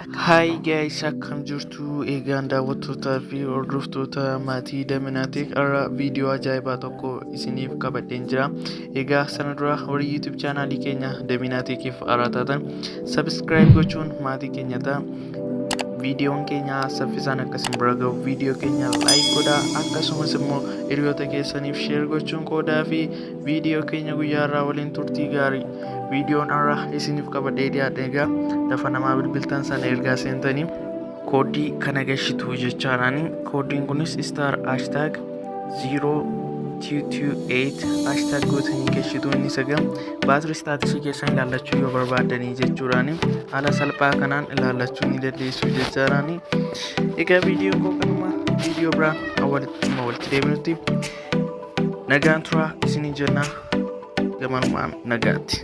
Hi guys, akkam jirtu? Eegaan daawwattootaa fi hordoftoota maatii Daminaateek, har'a viidiyoo ajaa'ibaa tokko isiniif qabadheen jira. Egaa sana dura warri YouTube chaanaalii keenya Daminaateekiif haaraa taatan subscribe gochuun maatii keenya ta'a. Viidiyoon keenya saffisaan akka isin bira gahu viidiyoo keenya like godhaa, akkasumas immoo hiriyoota keessaniif share gochuun qoodaa fi viidiyoo keenya guyyaa irraa waliin turtii gaarii. Viidiyoon har'a isiniif qabadhee dhiyaadhe, egaa lafa namaa bilbiltan sana ergaa seentanii kooddii kana gashitu jechaadhaani. Kooddiin kunis star hashtag 0228 hashtag gootanii gashitu. Inni sagal baatirii statusii keessan ilaallachuu yoo barbaaddanii jechuudhaani, haala salphaa kanaan ilaallachuu ni dandeessu jechaadhaani. Egaa viidiyoon koo kanuma. Viidiyoo biraan walitti deebinutti nagaan turaa isinii jenna. Gamanumaan nagaatti.